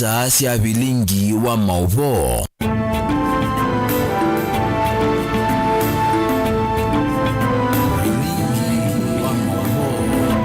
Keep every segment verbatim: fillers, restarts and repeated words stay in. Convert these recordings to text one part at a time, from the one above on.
Saa sya vilingi wa maũvoo. Vilingi wa maũvoo.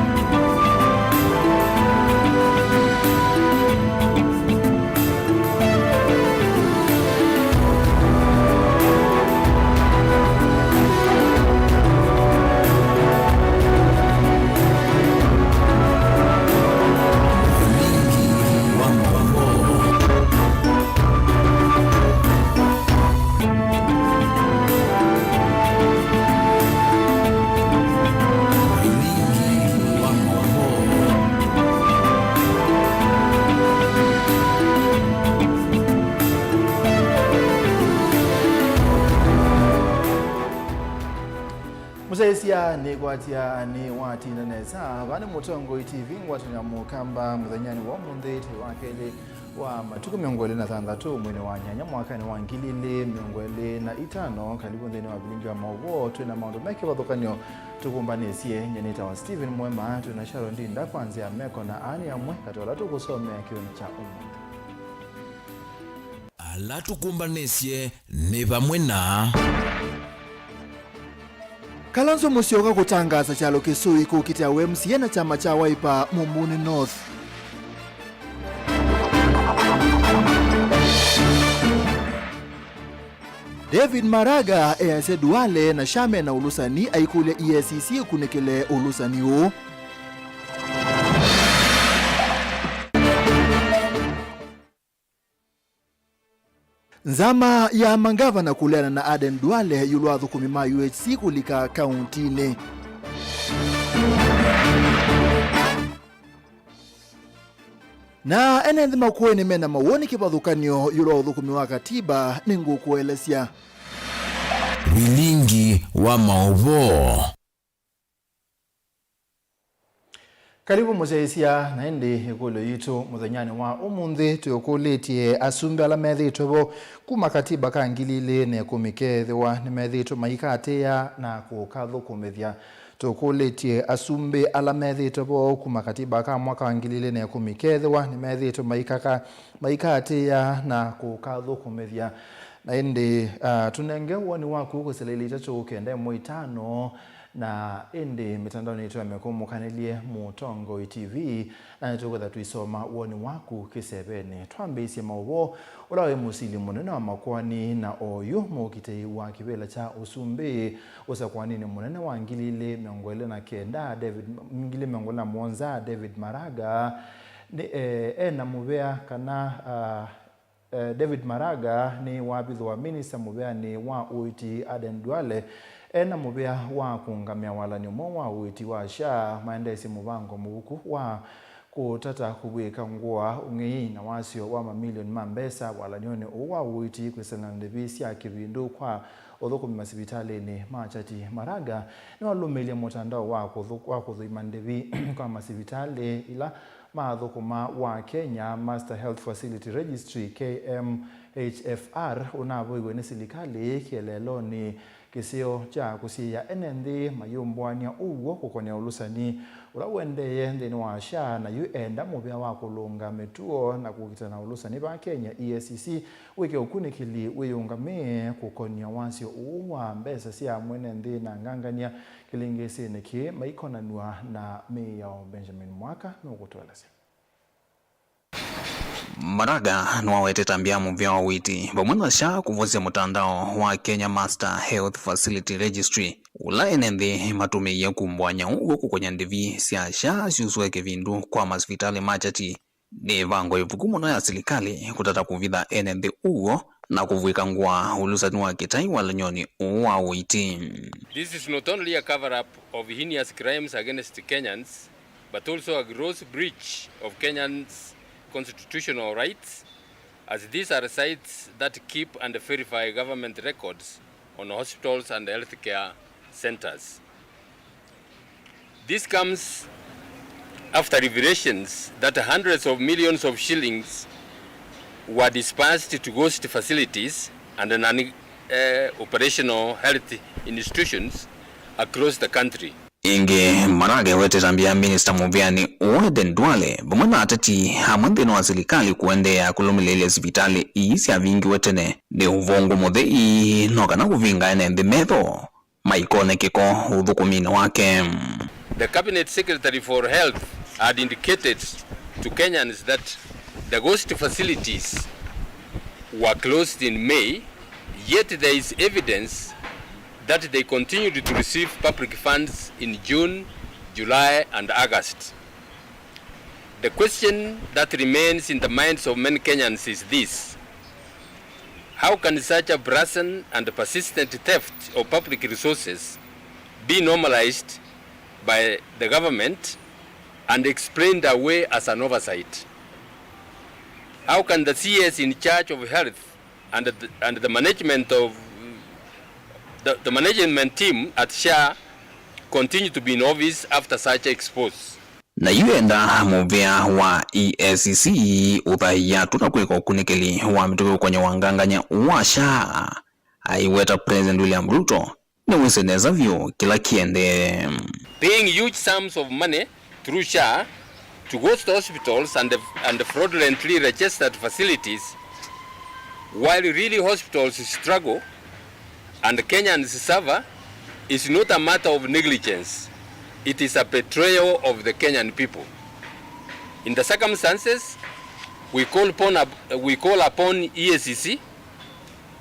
Mũsyaĩĩsya nĩkwatya nĩwatinda nesa. Vaa nĩ Mũtongoi T V ngwatanĩo ya Mũkamba mũthenyanĩ wa ũmũnthĩ, tĩ wa kelĩ wa matukũ mĩongo ĩlĩ na thanthatũ mweinĩ wa nyanya mwakanĩ wa ngili ilĩ mĩongo ĩlĩ na itano. Kalivu nthĩnĩ wa vilingi wa maũvoo. Twĩ na maũndũ me kĩvathũkany'o tũkũmbanĩsye. Nyie nĩtawa Stephen Mwema. Twĩ na Sharon Ndinda kwa nzĩa ya meko na ani amwe katĩ wa ala tũkũsomea kĩũnĩ kya ũmũnthĩ. Ala tũkũmbanĩsye nĩ vamwe na Kalonzo Musyoka kũtangaasa kyalo Kĩsũi kũkitĩa ũ M C A na kyama kya Wiper Mumbuni North. David Maraga easya Duale na Shaa mena ũlũsani, aikũlya E A C C ĩkunĩkĩle ũlũsani ũũ. Nzama ya mangavana kũleana na Aden Duale ĩũlũ wa athũkũmi ma U H C kũlika kauntinĩ. Na ene nthĩ Makueni mena mawoni kĩvathũkany'o ĩũlũ wa ũthũkũmi wa katiba, nĩngũkũelesya. Vilingi wa maũvoo. Kalivu mũsyaĩĩsya, na ĩndĩ ĩkũlyo yitũ mũthenyanĩ wa ũmũnthĩ twĩũkũlĩtye asumbĩ ala methĩĩtwe vo kuma katiba ka ngili ilĩ na ĩkũmi kethĩwa nĩmethĩĩtwe maikaatĩĩa na kũkathũkũmĩthya. Tũkũlĩtye asumbĩ ala methĩĩtwe vo kuma katiba ka mwaka wa ngili ilĩ na ĩkũmi kethĩwa nĩmethĩĩtwe maikaka-, maikaatĩĩa na kũkathũkũmĩthya. Na ĩndĩ, ah, tũnenge woni waku kwĩsĩla ilĩ itatũ kenda ĩmwe itano, na ĩndĩ mĩtandaonĩ yitũ ya mĩkũmũkanĩlye Mũtongoi T V, na nĩtũkwĩtha tũisoma woni waku kĩsevenĩ. Twambĩĩsye maũvoo, ũla wĩ mũsili mũnene wa makoani na oyu mũkitĩi wa kĩvĩla kya ũsumbĩ ũsakũaninĩ mũnene wa ngili ilĩ mĩongo ĩlĩ na kenda, David, ngili mĩongo ĩlĩ na mũonza, David Maraga, nĩ, eh, ena mũvea kana, ah, Eh, David Maraga nĩ wavithũa minista mũveanĩ wa ũiiti Aden Duale ena mũvea wa kũũngamĩa walany'o mweũ wa ũiiti wa SHA. Maendeesye mũvango mũvuku wa kũtata kũvw'ĩka ngũa, ũng'ei na wasyo wa mamilioni ma mbesa walany'onĩ ũũ wa ũiiti kwĩsĩla na ndĩvi sya kĩvindu kwa ũthũkũmi masivitalĩnĩ ma Chati. Maraga nĩwalũmĩĩlye mũtandao wa kũthũ-, wa kũthũima ndĩvi kwa masivitalĩ ila ma athũkũma wa Kenya Master Health Facility Registry, K M H F R, ũnavoiwe nĩ silikalĩ kĩeleelonĩ kĩseo kya kũsiĩĩa ene nthĩ mayũmbũanĩa ũw'o kũkonea ũlũsani ũla ũendee nthĩnĩ wa SHA, na yu enda mũvea wa kũlũnga mĩtuo na kũkitana ũlũsani vaa Kenya, E A C C, wĩke ũkunĩkĩli wĩyũngamĩe kũkonĩa wasyo ũũ wa mbesa sya mwene nthĩ na ngangany'a kĩlĩngĩsĩnĩ kĩĩ maikonanw'a na mĩao. Benjamin Mwaka nũkũtũelesya. Maraga nĩwawetete ambĩa mũvea wa ũiiti vamwe na SHA kũvosya mũtandao wa Kenya Master Health Facility Registry, ũla ene nthĩ matũmĩie kumbũany'a ũw'o kũkonĩa ndĩvi sya SHA syusũe kĩvindu kwa masivitalĩ ma Chati. Nĩ ĩvango ĩvuku mũno ya silikalĩ kũtata kũvitha ene nthĩ ũw'o na kũvw'ĩka ngũa ũlũsani wa kĩtai walany'onĩ ũũ wa ũiiti. This is not only a cover-up of heinous crimes against Kenyans, but also a gross breach of Kenyans' constitutional rights, as these are sites that keep and verify government records on hospitals and healthcare centers. This comes after revelations that hundreds of millions of shillings were dispersed to ghost facilities and non, eh, operational health institutions across the country. Ĩngĩ, marakeweta ĩtambya ya minista mũvĩanĩ ũũ Aden Duale vamwe na ateti amwe nthĩnĩ wa silikalĩ kũendeea kũlũmĩlĩĩlya sivitalĩ ii syavingiwe tene nĩ ũvũngũ mũthei, no kana kũvinga ene nthĩ metho maikone kĩko ũthũkũminĩ wake. The Cabinet Secretary for Health had indicated to Kenyans that the ghost facilities were closed in May, yet there is evidence that they continued to receive public funds in June, July, and August. The question that remains in the minds of many Kenyans is this: how can such a brazen and persistent theft of public resources be normalized by the government and explained away as an oversight? How can the C S in charge of health and the, and the management of the, the management team at SHA continue to be in office after such expose? Na yu enda mũvĩa wa E A C C ũthaia tũna kwĩka ũkunĩkĩli wa mĩtũkĩ ũkonyo wa ngangany'a wa SHA, aiweta President William Ruto nĩwĩsĩ nesa vyũ kĩla kĩendee. Paying huge sums of money through SHA to ghost hospitals and, and fraudulently registered facilities, while really hospitals struggle and Kenyans suffer, is not a matter of negligence. It is a betrayal of the Kenyan people. In the circumstances, we call upon, we call upon E A C C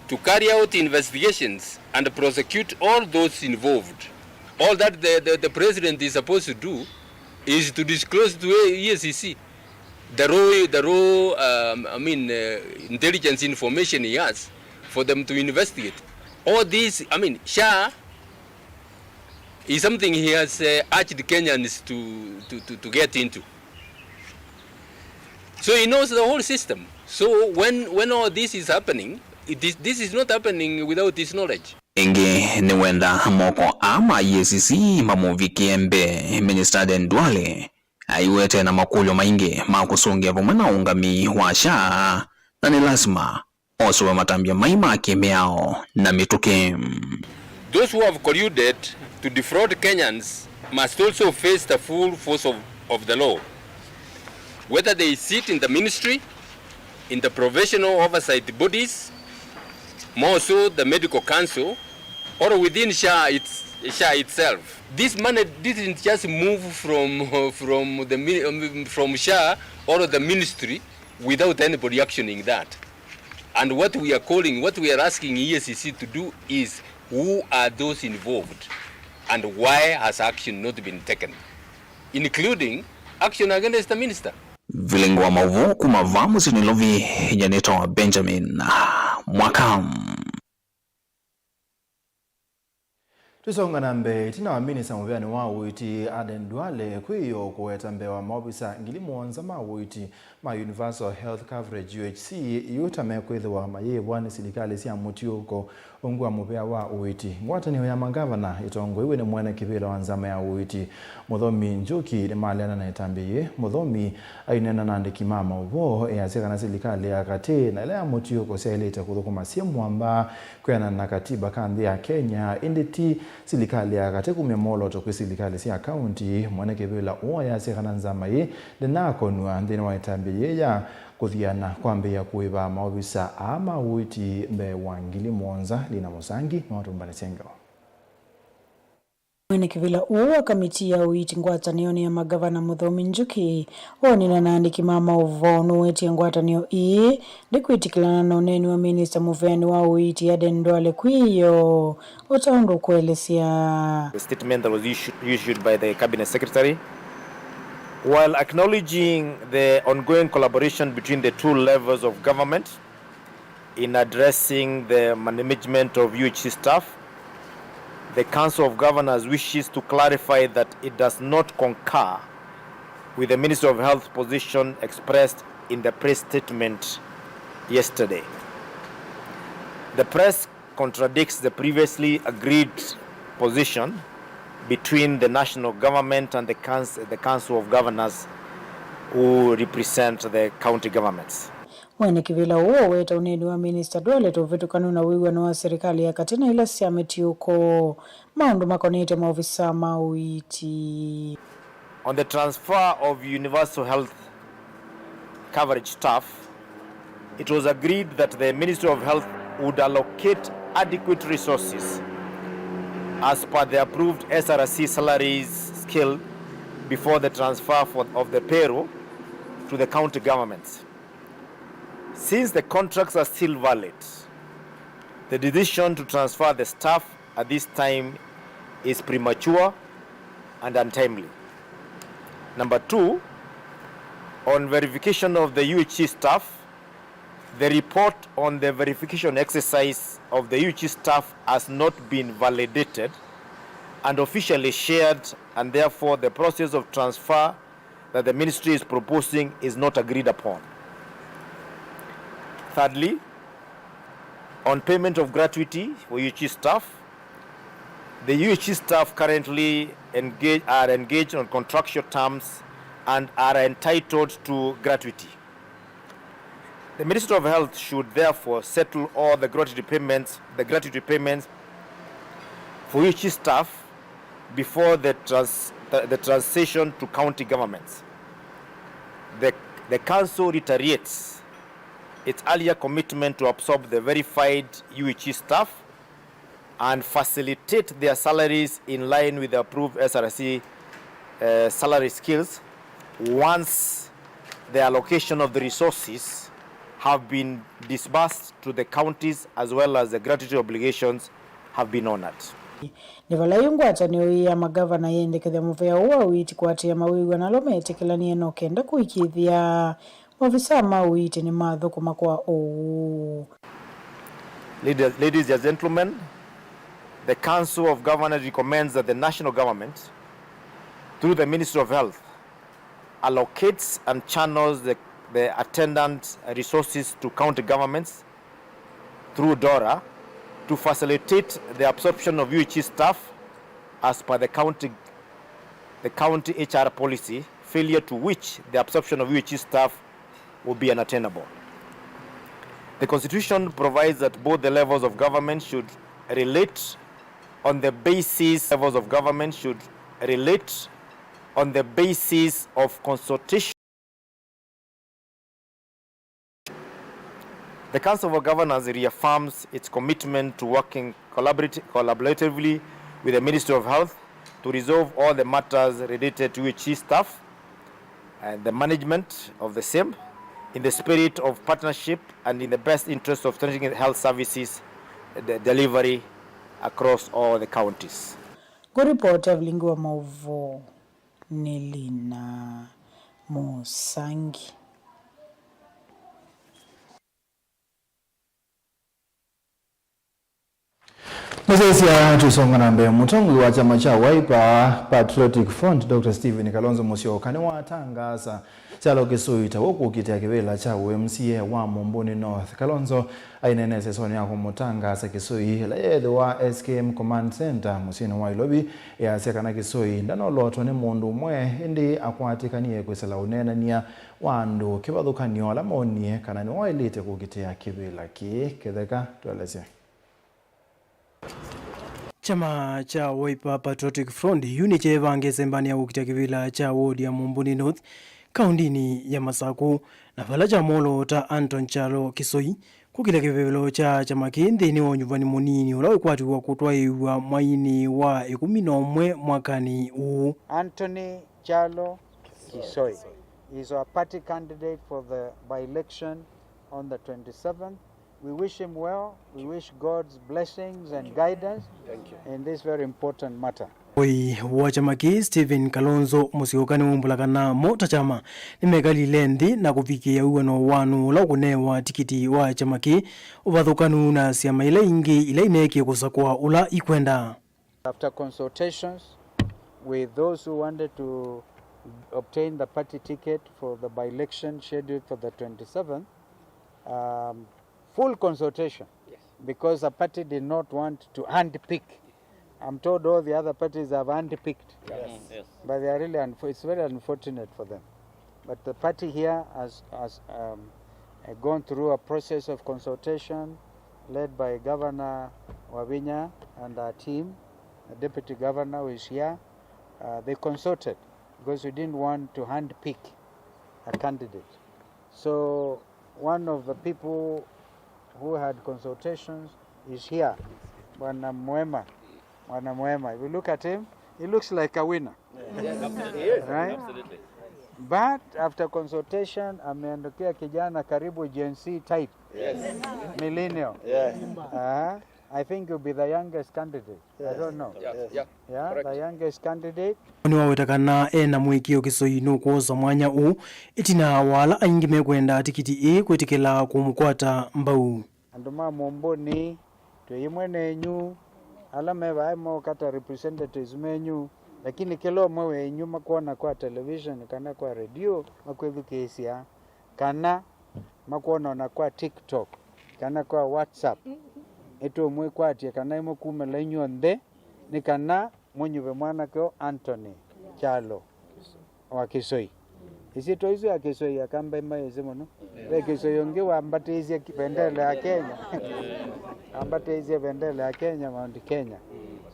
to carry out investigations and prosecute all those involved. All that the, the, the president is supposed to do is to disclose to E A C C the raw, the raw, um, I mean, uh, intelligence information he has for them to investigate. All this, I mean, SHA is something he has, uh, urged Kenyans to, to, to, to get into. So he knows the whole system. So when, when all this is happening, it is, this is not happening without his knowledge. Ĩngĩ nĩwenda moko aa ma E A C C mamũvikĩe mbee Minista Aden Duale aiwete na makũlyo maingĩ ma kũsũngĩa vamwe na ũũngami wa SHA, na nĩ lasima osũwe matambya mai ma kĩmĩao na mĩtũkĩ. Those who have colluded to defraud Kenyans must also face the full force of, of the law, whether they sit in the ministry, in the professional oversight bodies, more so the medical council, or within SHA, it's, SHA itself. This money didn't just move from, from the mi-, um, from SHA or the ministry without anybody actioning that. And what we are calling, what we are asking E A C C to do is, who are those involved and why has action not been taken, including action against the minister? Vilingi wa maũvoo kuma vaa mũsyĩ Nairobi, nyie nĩtawa Benjamin Mwaka. Tũisonga na mbee, ĩtina wa minista mũvĩanĩ wa ũiiti Aden Duale kwĩyoo kũweta mbee wa maovisa ngili mũonza ma ũiiti ma Universal Health Coverage, U H C, yu ta mekwĩthĩwa mayĩĩvwa nĩ silikalĩ sya mũtiũko ungu wa mũvĩa wa ũiiti. Ngwatanĩo ya mangavana ĩtongoew'e nĩ mwene kĩvĩla wa nzama ya ũiiti, Mũthomi Njuki, nĩmaleana na ĩtambya yĩĩ. Mũthomi aineena na andĩki ma maũvoo, easya kana silikalĩ ya katĩ na ĩla ya mũtiũko syaĩlĩte kũthũkũma syĩ mwamba kwĩanana na katiba ka nthĩ ya Kenya, ĩndĩ ti silikalĩ ya katĩ kumya mwolooto kwĩ silikalĩ sya kaunti. Mwene kĩvĩla ũũ ayasya kana nzama yĩĩ ndĩnakonw'a nthĩnĩ wa ĩtambya yĩĩ ya kũthiana kwambĩĩa kũĩva maovisa aa ma ũiiti mbee wa ngili mũonza. Lina Mũsangi nĩwatũmbanĩsye ngewa. Mwene kĩvĩla ũũ wa kamiti ya ũiiti ngwatanĩonĩ ya mangavana Mũthomi Njuki, wonena na andĩki ma maũvoo, nũwetie ngwatanĩo ii ndĩkwĩtĩkĩlana na ũneeni wa minista mũveani wa ũiiti Aden Duale kwĩyoo, o ta ũndũ ũkũelesya. The statement that was issued, issued by the cabinet secretary, while acknowledging the ongoing collaboration between the two levels of government in addressing the management of U H C staff, the Council of Governors wishes to clarify that it does not concur with the Ministry of Health position expressed in the press statement yesterday. The press contradicts the previously agreed position between the national government and the council, the Council of Governors who represent the county governments. Mwene kĩvĩla ũũ aweta ũneeni wa Minista Duale ta ũvĩtũkanu na wĩw'ano wa serikali ya katĩ na ila sya mĩtiũko. Maũndũ makonetye maovisaa ma ũiiti. On the transfer of universal health coverage staff, it was agreed that the Ministry of Health would allocate adequate resources as per the approved S R C salaries scale before the transfer for, of the payroll to the county governments. Since the contracts are still valid, the decision to transfer the staff at this time is premature and untimely. Number two, on verification of the U H C staff, the report on the verification exercise of the U H C staff has not been validated and officially shared, and therefore the process of transfer that the ministry is proposing is not agreed upon. Thirdly, on payment of gratuity for U H C staff, the U H C staff currently engage, are engaged on contractual terms and are entitled to gratuity. The Ministry of Health should therefore settle all the gratuity payments, the gratuity payments for U H C staff before the trans-, the, the transition to county governments. The, the council reiterates its earlier commitment to absorb the verified U H C staff and facilitate their salaries in line with the approved S R C, uh, salary scales once the allocation of the resources have been disbursed to the counties as well as the gratuity obligations have been honored. Nĩ vala yu ngwatanĩo ĩĩ ya magavana yendekethya mũvea ũũ wa ũiiti kũatĩĩa mawĩw'ano ala metĩkĩlanie no kenda kũĩkĩĩthya maovisaa ma ũiiti nĩmathũkũma kwa ũuu. Ladies, ladies and gentlemen, the Council of Governors recommends that the national government, through the Ministry of Health, allocates and channels the, the attendant resources to county governments through DORA to facilitate the absorption of U H C staff as per the county, the county H R policy, failure to which the absorption of U H C staff will be unattainable. The Constitution provides that both the levels of government should relate on the basis, levels of government should relate on the basis of consultation. The Council of Governors reaffirms its commitment to working collaborati-, collaboratively with the Ministry of Health to resolve all the matters related to U H C staff and the management of the same in the spirit of partnership and in the best interest of strengthening health services de-, delivery across all the counties. Ngũripoti Avilingi wa Maũvoo nĩ Lina Mũsangi. Mũsyaĩĩsya tũisonga na mbee, mũtongoi wa kyama kya Wiper Patriotic Front, Doctor Stephen Kalonzo Musyoka nĩwatangaasa kyalo Kĩsũi ta ũkũkitĩa kĩvĩla kya ũ-MCA wa Mumbuni North. Kalonzo aineena ĩsesonĩ ya kũmũtangaasa Kĩsũi ĩla yeethĩwa S K M Command Center mũsyĩnĩ wa Ilovi, easya kana Kĩsũi ndanolotwa nĩ mũndũ ũmwe, ĩndĩ akwatĩkanie kwĩsĩla ũneenany'a wa andũ kĩvathũkany'o ala moonie kana nĩwaĩlĩte kũkitĩa kĩvĩla kĩĩ. Kĩtheka, tũelesye. Kyama kya Wiper Patriotic Front yu nĩkyeevange sembanĩ ya kũkita kĩvĩla kya ward ya Mumbuni North, kaũndĩnĩ ya Masakũ, na vala kyamwoloota Anton Kyalo Kĩsoi kũkita kĩvevelo kya kyama kĩĩ nthĩnĩ wa ũnyuvani mũnini ũla ũkwatiwa kũtwaĩĩw'a mweinĩ wa ĩkũmi na ũmwe mwakanĩ ũũ. Anthony Kyalo Kĩsoi is our party candidate for the by-election on the twenty-seventh. We wish him well. We wish God's blessings and guidance in this very important matter. Mũtongoi wa kyama kĩĩ, Stephen Kalonzo Musyoka, nĩwaumbũla kana mo ta kyama nĩmekalile nthĩ na kũvikĩĩa wĩw'ano wa nũũ ũla ũkũnewa tikiti wa kyama kĩĩ, ũvathũkanu na syama ila ingĩ ila ineekie kũsakũa ũla ikwenda. After consultations with those who wanted to obtain the party ticket for the by-election scheduled for the twenty-seventh, um, full consultation, yes, because the party did not want to handpick. I'm told all the other parties have handpicked, yes, yes, but they are really unfo-, it's very unfortunate for them. But the party here has, has, um, uh, gone through a process of consultation led by Governor Wavinya and our team. The Deputy Governor who is here. Uh, they consulted because we didn't want to handpick a candidate. So one of the people who had consultations is here, Bwana Mwema. Bwana Mwema, if you look at him, he looks like a winner. Yes, absolutely. He is. Right? Absolutely. But after consultation, ameondokea kijana karibu Gen Z type. Yes. Millennial. Yes. Uh, I think you'll be the youngest candidate. I don't know. Yeah, yeah. Yeah, correct. The youngest candidate. Nĩwaweta kana e na mũĩkĩĩo Kĩsoi nũkwosa mwanya ũũ ĩtina wa ala aingĩ mekwenda tikiti ĩĩ kwĩtĩkĩla kũmũkwata mbau. Andũ ma Mũmbũni, twĩ imwe nenyu, ala me vaa moka ta representatives menyu, lakini kĩla ũmwe wenyu makwona kwa television kana kwa radio makwĩthukĩĩsya, kana makwona ona kwa TikTok kana kwa WhatsApp, nĩtũmwĩkwatya kana ĩmwe kumĩla inyw'onthe, nĩ kana mũnyuve mwanake ũũ Anthony Kyalo wa Kĩsoi. Ĩsyĩtwa isu ya Kĩsoi Akamba mayĩsĩ mũno. Ve Kĩsoi ũngĩ wambatĩisye ki-, vendela ya Kenya. Wambatĩisye vendela ya Kenya, Mount Kenya.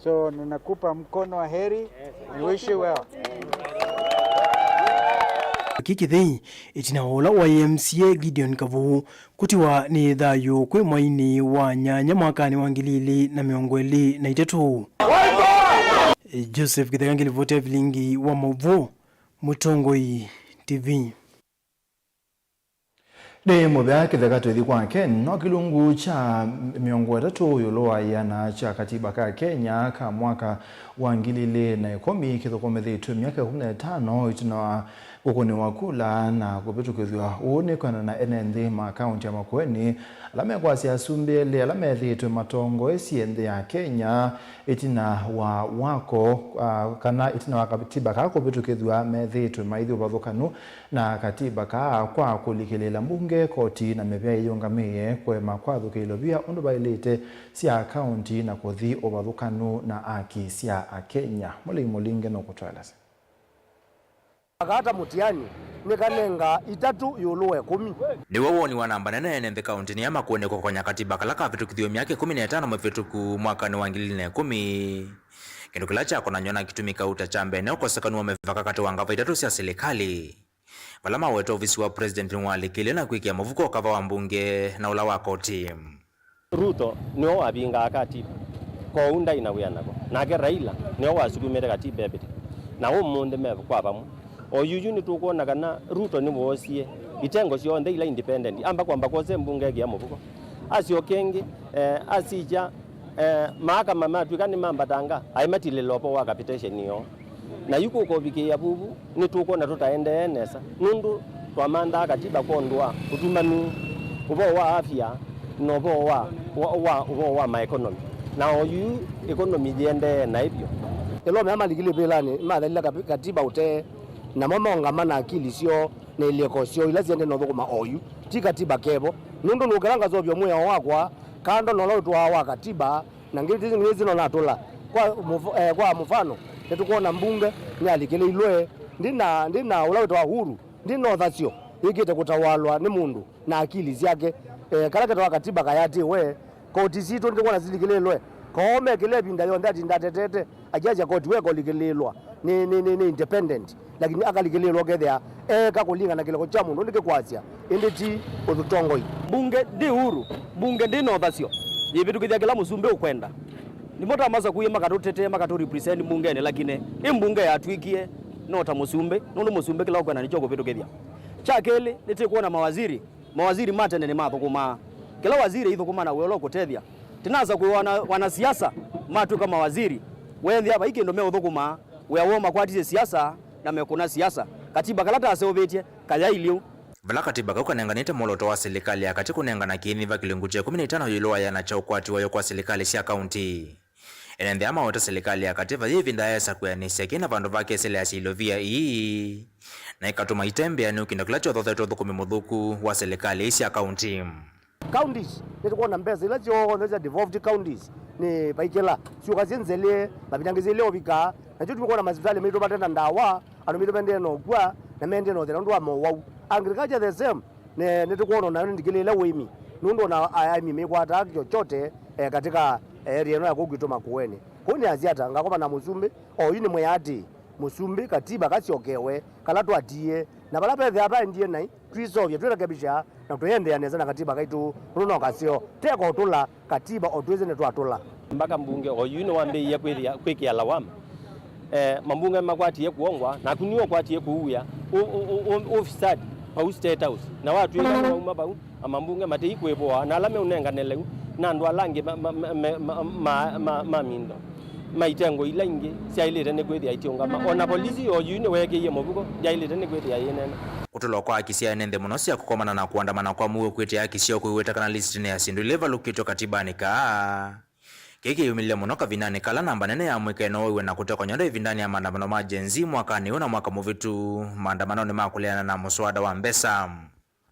So ninakupa mkono wa heri. I wish you well. Kĩkĩthei, ĩtina wa ũla wa M C A Gideon Kavuu kũtiwa nĩ thayũ kwĩ mweinĩ wa nyanya mwakanĩ wa ngili ilĩ na mĩongo ĩlĩ na itatũ. Joseph Kĩtheka, ngilivoti ya vilingi wa maũvoo, Mũtongoi T V. Nĩ mũvea Kĩtheka twĩthi kwa Ken. No kĩlungu kya mĩongo ĩtatũ ĩũlũ wa ĩana kya katiba ka Kenya ka mwaka wa ngili ilĩ na ĩkũmi kĩthũkũmĩthĩtw'e myaka ĩkũmi na ĩtano ĩtina wa kũkũnĩwa kula na kũvĩtũkĩthw'a. Ũũ nĩ kwendana na ene nthĩ ma kaunti ya Makueni ala mekwasya asumbĩ elĩ ala methĩĩtwe matongoesye nthĩ ya Kenya ĩtina wa wako, ah, kana ĩtina wa katiba kaa kũvĩtũkĩthw'a methĩĩtwe maithi ũvathũkanu na katiba kaa kwa kũlikĩlĩĩla mbunge, koti na mĩvĩa ĩyĩũngamĩe kũema kwathũkĩĩlwa via ũndũ vaĩlĩte sya kaunti na kũthi ũvathũkanu na aki sya Akenya. Mũlei Mũlinge nũkũtũelesya. Akaata mũtiani nĩkanenga itatũ ĩũlũ wa ĩkũmi. Nĩw'o woni wa namba nene ene nthĩ kaũntĩnĩ ya Makueni kũkonya katiba kala kavĩtũkithiwe myaka ĩkũmi na ĩtano mĩvĩtũku mwakanĩ wa ngili ilĩ na ĩkũmi. Kĩndũ kĩla kyakonany'a na kĩtumi kau ta kya mbee nĩ ũkosekanu wa mĩvaka katĩ wa ngava itatũ sya silikalĩ, vala maweta ovisi wa president nĩwalikĩlye na kwĩkĩa mũvuko kava wa mbunge na ũla wa koti. Ruto nĩwe wavingaa katiba, kwoou ndaĩ na wĩa nako. Nake Raila nĩwe wasukumĩte katiba ĩvĩte, na ũmũnthĩ me kwa vamwe. O yuyu nĩtũkwona kana Ruto nĩwoosie itengo syonthe ila independent, amba kwamba kwose mbunge ĩkĩa mũvuko. Asyoka ĩngĩ, eh, asikya, eh, maakama matw'ĩka nĩmambatanga, aĩ matilĩla ũvoo wa capitation yoo. Na yu kũkovikĩĩa vuvu, nĩtũkwona tũtaendee nesa, nũndũ twamanthaa katiba kwondũ wa ũtumanu, ũvoo wa afya, na ũvoo wa, wa, wa, ũvoo wa maekonomi. Na oyu ĩkonomi yĩendee naĩ vyũ. Ĩla mea malikile vĩlanĩ, mathelile kapi-, katiba ũtee, namo maũngama na akili syoo na ilĩko syoo ila siendee na ũthũkũma oyu, ti katiba kevo. Nũndũ nũkĩla ngaseũvya mwĩao wakwa, kando na ũla ũtũaa wa katiba, na ngĩti ngĩsĩ no natũla. Kwa mũf-, eh, kwa mũfano, nĩtũkwona mbunge nĩalikĩlĩilwe, ndi na, ndi na ũla wĩtawa huru, ndi na ũthasyo yĩkĩte kũtawalwa nĩ mũndũ na akili syake. Eh, kala ketawa katiba kayatĩwe, koti sitũ nĩtũkwona silikĩlĩilwe, koo mekĩle ĩvinda yonthe atinda atetete, akiasya koti weka ũlikĩlĩĩlwa nĩ, nĩ, nĩ, nĩ independent. Lakini akalikĩlĩĩlwa ũkethĩa eeka kũlingana na kĩlĩko kya mũndũ nĩkĩkwasya, ĩndĩ ti ũtongoi. Mbunge ndĩ huru, mbunge ndĩ na ũthasyo, yĩvĩtũkĩthya kĩla mũsumbĩ ũkwenda. Nĩmo ta masakuie makatũtetee, makatũ represent mbungenĩ, lakini ĩ mbunge yatw'ĩkie no ta mũsumbĩ, nũndũ mũsumbĩ kĩla ũkwenda nĩkyo ũkũvĩtũkĩthya. Kya kelĩ, nĩtĩkwona mawaziri, mawaziri ma tene nĩmathũkũmaa. Kĩla waziri aithũkũma na wĩa ũla ũkũtethya. Tĩnasa kwĩ wana, wanasiasa matw'ĩka mawaziri, wethĩa vai kĩndũ meũthũkũmaa. Wĩa woo makwatisye siasa na mekũna siasa. Katiba kala taseũvĩtye kayaĩ lĩu. Vala katiba kau kanenganĩte mwolooto wa silikalĩ ya katĩ kũnengana kĩĩnyiva kĩlungu kya ĩkũmi na itano ĩũlũ wa ĩana kya ũkwati wayo kwa silikalĩ sya kaunti. Ene nthĩ aa maweta silikalĩ ya katĩ vayĩ ĩvinda yaesa kwĩanĩsya kĩna vandũ va kesĩla ya syĩlovia ii, na ĩkatũma itembea nĩ kĩndũ kĩla kyothothetwe ũthũkũmi mũthũku wa silikalĩ ii sya kaunti. Counties, nĩtũkwona mbesa ila syonthe sya devolved counties nĩ vaikĩla, syũka syĩ nzelĩ, mavinda angĩ syĩlĩ ũvika, nakyo tũkwona masivitalĩ maitũ mate na ndawa, andũ maitũ mendee na ũkw'a, na mendee na ũthĩna nũndũ wa mowau. Agriculture the same, Ne, nĩtũkwona nayo nĩndikĩlĩĩle ũĩmi, nũndũ ona aĩmi mĩkwataa chochote, eh, katika, eh, area ĩno ya kũu kwitũ Makueni. Kũu nĩ Asiata, ngakoma na mũsumbĩ, o yu nĩmwĩa atĩ, mũsumbĩ, katiba kasyokewe, kala twatiie, na vala vethĩa vaendie naĩ, twisovye, twirekebisha, na tũiendeea nesa na katiba kaitũ, nũndũ no kaseo, teko ũtũla, katiba o twĩsĩ nĩtwatũla. Mbaka mbunge o yu nĩwambĩĩie kwĩthĩa, kwĩkĩa lawama. Eh, mambunge makwatie kuongwa, naku nĩwe ũkwatie kũuĩa ũ-, ũ-, ũ-, ũ-, ũfisadi vau State House. Na watw'ĩka nĩwauma vau, amambunge matei kwĩvũa, na ala meũnengane lĩu, na andũ ala angĩ ma, ma, ma, ma, ma, ma, ma, ma mindo, ma itengo ila ingĩ syaĩlĩte nĩ kwĩthĩa itiũngama. O na polisi o yu nĩweekĩie mũvuko, ndyaĩlĩte nĩ kwĩthĩa yĩneena. Kũtũlwa kwa haki sya ene nthĩ mũno sya kũkomana na kũandamana kwa mũuo kwĩtĩa haki syoo kũiweta kana lisitini ya syĩndũ ila ivalũkĩtw'e katibanĩ kaa. Kĩĩ kĩyumĩlile mũno kavindanĩ kala namba nene ya mũika ĩnooiwe na kũtekwa nyondo ĩvindanĩ ya maandamano ma Gen Z mwakanĩ ũũ na mwaka mũvĩtu, maandamanonĩ ma kũleana na mũswada wa mbesa.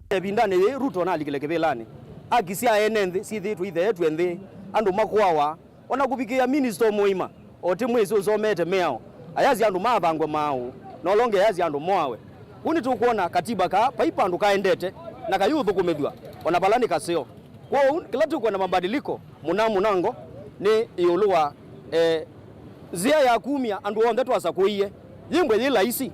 Ĩvindanĩ yĩĩ Ruto nalikile kĩvĩlanĩ, haki sya ene nthĩ syĩthĩĩtwe itheetw'e nthĩ, andũ makũawa, o na kũvikĩĩa minista mũima, o ti mwĩsĩ ũsomete mĩao, ayasya andũ mavangwe maaũ, na ũla ũngĩ ayasya andũ moawe. Kũu nĩtũkwona katiba kaa vai vandũ kaendete na kayũthũkũmĩthw'a, o na vala nĩ kaseo. Kwoou, kĩla tũkwenda mabadiliko, mũna mũnango nĩ ĩũlũ wa, eh, nzĩa ya kumya andũ onthe twasakũie. Yĩmbwe yĩ laisi.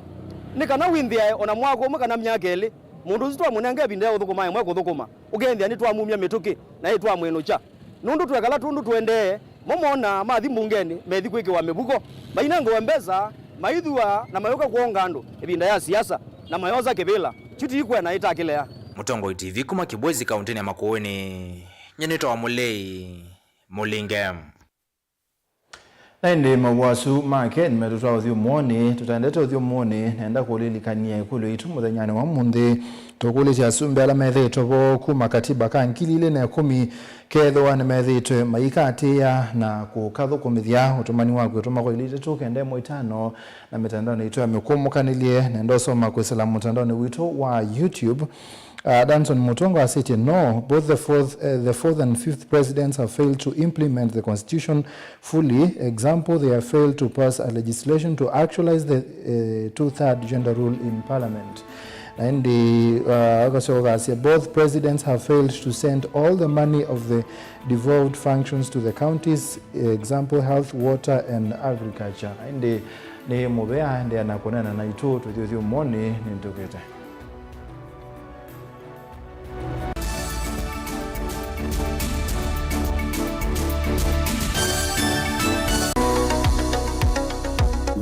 Nĩ kana wĩnthĩae o na mwaka ũmwe kana myaka ĩlĩ, mũndũ ũsu twamũnenga ĩvinda ya ũthũkũma ĩmwe kũthũkũma, ũkethĩa nĩtwamumya mĩtũkĩ na ĩtwamwĩnũkya. Nũndũ twekala tũndũ tũendee, mo monaa mathi mbungenĩ methi kwĩkĩwa mĩvuko, mainengawe mbesa, maithua na mayũka kwonga andũ ĩvinda ya siasa, na mayosa kĩvĩla. Kyu ti ikwena ĩtakĩlea. Mũtongoi T V kuma Kibwezi, kaũntĩnĩ ya Makueni. Nyie nĩtawa Mũlei Mũlinge. Na ĩndĩ mawau asu make nĩmetũtwaa ũthyũmũonĩ. Tũtaendete ũthyũmũonĩ, nenda kũlilikany'a ĩkũlyo yitũ mũthenyanĩ wa ũmũnthĩ. Tũkũlĩtye asumbĩ ala methĩĩtwe vo kuma katiba ka ngili ilĩ na ĩkũmi kethĩwa nĩmethĩĩtwe maikaatĩĩa na kũkathũkũmĩthya ũtũmani wa kwĩtũma kwa ilĩ itatũ kenda ĩmwe itano na mĩtandaonĩ yitũ ya mĩkũmũkanĩlye. Nenda ũsoma kwĩsĩla mũtandaonĩ witũ wa YouTube. Uh, Danson Mutunga asĩtye, "No, both the fourth, uh, the fourth and fifth presidents have failed to implement the constitution fully. Example, they have failed to pass a legislation to actualize the, uh, two-third gender rule in parliament." Na ĩndĩ, uh, akacoka asya, "Both presidents have failed to send all the money of the devolved functions to the counties, example, health, water and agriculture." Na ĩndĩ nĩ mũvea, endeea na kũneena naitũ tũthyũthyũmũonĩ nĩntũkĩte.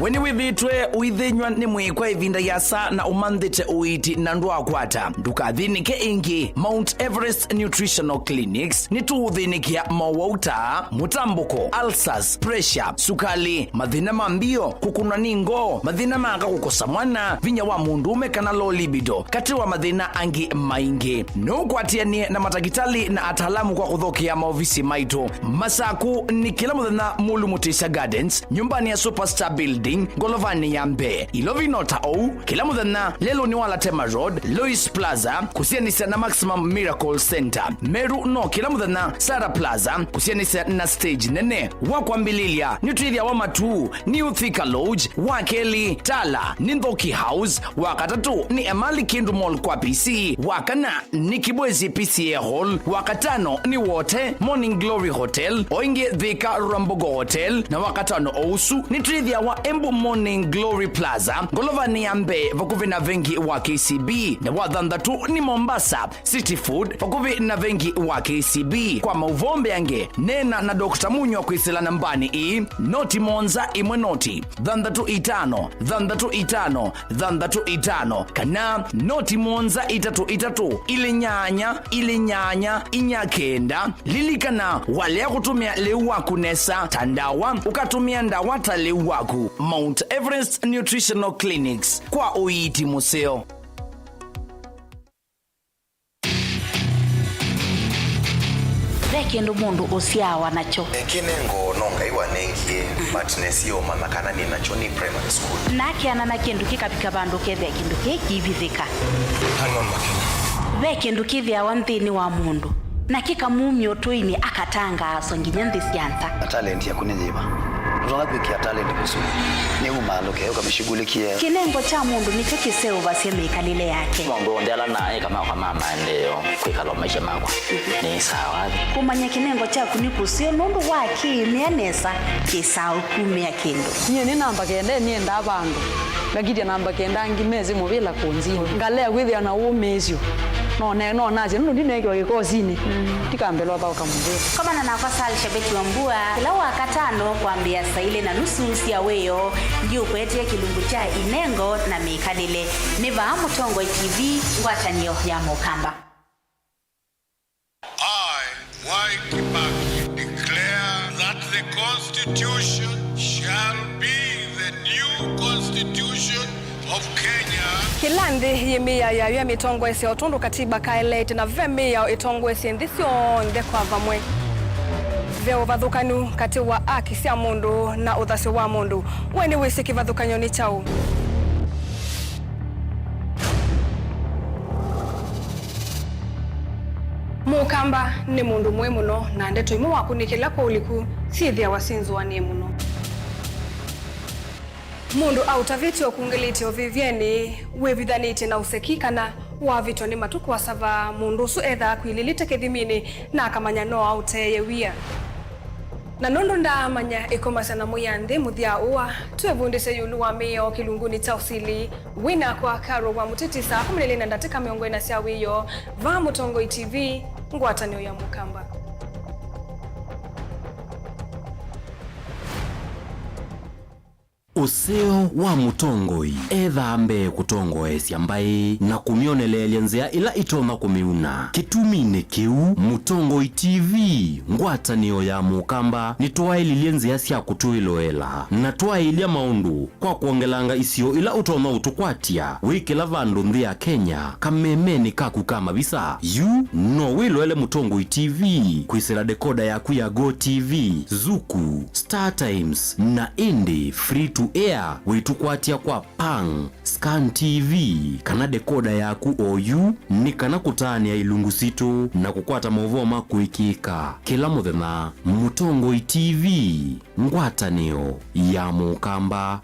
We nĩwĩthĩĩtwe ũithĩnyw'a nĩ mwĩĩ kwa ĩvinda yĩasa na ũmanthĩte ũiiti na ndwakwata? Ndũkathĩnĩke ĩngĩ. Mount Everest Nutritional Clinics nĩtũũthĩnĩkĩa mowau ta mũtambũko, ulcers, pressure, sukali, mathĩna ma mbio, kũkũnwa nĩ ngoo, mathĩna ma aka kũkosa mwana, vinya wa mũndũũme kana low libido, katĩ wa mathĩna angĩ maingĩ. No ũkwatĩanĩe na matakĩtalĩ na ataalamu kwa kũthokea maovisi maitũ Masaku nĩ kĩla mũthenya Mulu Mutisya Gardens, nyũmbanĩ ya Superstar Building, ngolovanĩ ya mbee. Ilovi no ta ũu, kĩla mũthenya lelũnĩ wa Latema Road, Lois Plaza, kũsianĩsya na Maximum Miracle Center. Meru no kĩla mũthenya Sarah Plaza, kũsianĩsya na stage nene. Wa kwambĩlĩlya, nĩtwĩthĩawa Matuu, New Thika Lodge, wa kelĩ, Tala, nĩ Nthoki House, wa katatũ, nĩ Emali Kindu Mall kwa P C, wa kana, nĩ Kibwezi P C A Hall, wa katano, nĩ Wote, Morning Glory Hotel, o ĩngĩ Thika Rwambogo Hotel, na wa katano o ũsu, nĩtwĩthĩawa Embu Morning Glory Plaza, ngolovanĩ ya mbee, vakuvĩ na vengi wa K C B, na wa thanthatũ, nĩ Mombasa, City Food, vakuvĩ na vengi wa K C B. Kwa maũvoo mbeange, neena na Doctor Munywa kwĩsĩla nambanĩ ĩĩ, noti mũonza ĩmwe noti, thanthatũ itano, thanthatũ itano, thanthatũ itano, kana noti mũonza itatũ itatũ, ilĩ nyanya, ilĩ nyanya, inya kenda. Lilikana, walea kũtũmĩa lĩu waku nesa ta ndawa, ũkatũmĩa ndawa ta lĩu waku. Mount Everest Nutritional Clinics, kwa ũiiti mũseo. Ve kĩndũ mũndũ ũsyaawa nakyo. Kĩnengo no Ngai wanengie, but nesie ũmanya kana nĩ nakyo nĩ primary school. Na akeana na kĩndũ kĩkavika vandũ ũkethĩa kĩndũ kĩĩ kĩivithĩka. Hang on, Makena. Ve kĩndũ kĩthĩawa nthĩnĩ wa mũndũ, na kĩkamumya ũtũinĩ, akatangaaswa nginya nthĩ sya nza. Na talent yaku nĩ yĩva? Ũtonya kwĩkĩa talent kũsu nĩ umaalũke ũkamĩshughulikie. Kĩnengo kya mũndũ nĩkyo kĩseũvasya mĩkalĩle yake. Maũndũ onthe ala naĩ eka makwa ma maendeeo kwĩkala o maisha makwa nĩ sawa. Kũmanya kĩnengo kyaku nĩ kũseo nũndũ wa kĩĩmĩa nesa kĩsaa ũkumĩa kĩndũ. Nyie nĩ namba kenda, nĩendaa vandũ. Ngakitya namba kenda angĩ mesĩ mũvĩla kũnzini. Ngalea kwĩthĩa na ũmĩĩsyo. No ne-, no nasye, nũndũ ndineekiwa kĩkosinĩ. Ndikambĩlwa thaũka mũvĩla. Komana nakwa Sal Shabeki wa Mbua kĩla Wakatano kwambĩĩa saa ilĩ na nusu sya wĩoo. Ndiũkwetie kĩlungu kya inengo na mĩkalĩle. Nĩ vaa Mũtongoi T V, ngwatanĩo ya Mũkamba. I, Mwai Kibaki, declare that the Constitution shall be the new Constitution of Kenya. Kĩla nthĩ yĩ mĩao yayo ya mĩtongoesya o tondũ katiba kaeleete, na ve mĩao ĩtongoesye nthĩ syonthe kwa vamwe. Ve ũvathũkanu katĩ wa aki sya mũndũ na ũthasyo wa mũndũ. We nĩwĩsĩ kĩvathũkany'o nĩ kyaũ? Mũkamba nĩ mũndũ mũĩ mũno, na ndeto imwe wakũnĩkĩla kwa ũliku syĩthĩawa syĩnzũanĩe mũno. Mũndũ aũtavĩtye ũkungĩlĩtye ũvĩvyenĩ, wĩvithanĩtye na ũseki, kana wavĩtwa nĩ matukũ asava, mũndũ ũsu ethaa akwilĩlĩte kĩthiminĩ na akamanya no aũteeye wia. Na nũndũ ndaamanya ĩkomasya na mũya nthĩ mũthya ũa, twĩvundĩsye ĩũlũ wa mĩao kĩlungunĩ kya ũsili. Wĩ nakwa Carol wa Mũtĩtĩ saa kũmi na ilĩ na ndatĩka mĩongo ĩna sya wĩoo, vaa Mũtongoi T V, ngwatanĩo ya Mũkamba. Ũseo wa mũtongoi ethaa mbee kũtongoesya mbaĩ na kũmyoneleelya nzĩa ila itonya kũmĩuna. Kĩtuminĩ kĩu, Mũtongoi T V, ngwatanĩo ya Mũkamba, nĩtwaĩlilye nzĩa sya kũtwĩloela na twaĩlya maũndũ kwa kwongelanga isio ila ũtonya ũtũkwatya wĩ kĩla vandũ nthĩ ya Kenya kamemenĩ kaku ka mavisa. Yu no wĩloele Mũtongoi T V kwĩsĩla dekoda yaku ya Go T V, Zuku, Star Times, na ĩndĩ free to air wĩtũkwatya kwa Pang, Scan T V, kana dekoda yaku oyu, nĩ kana kũtaanĩa ilungu sitũ na kũkwata maũvoo ma kũĩkĩĩka kĩla mũthenya. Mũtongoi T V, ngwatanĩo ya Mũkamba.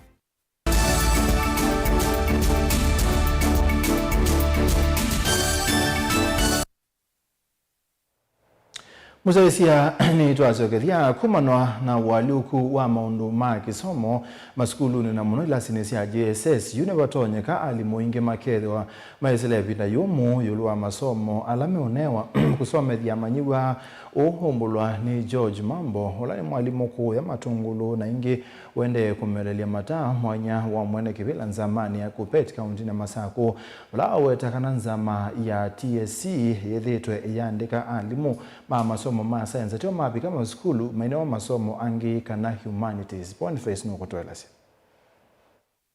Mũsyaĩĩsya, nĩtwasyokethya kũmanwa na ũalyũku wa maũndũ ma kĩsomo masukulunĩ na mũno ilasinĩ sya J S S. Yu nĩvatonyeka alimũ aingĩ makethĩwa maisĩla ĩvinda yũmũ ĩũlũ wa masomo ala meũnewa kũsomethya amanyĩw'a, ũu ũmbũlwa nĩ George Mambo, ũla nĩ mwalimũ kũũya Matũngũlũ na ĩngĩ ũendee kũmelelya mataa mwanya wa mwene kĩvĩla nzamanĩ ya Kuppet kauntinĩ ya Masakũ, vala aweta kana nzama ya T S C yĩthĩĩtwe ĩyandĩka alimũ ma masomo ma science ateo mavika masukulu mainewa masomo angĩ kana humanities. Boniface nũkũtũelesya.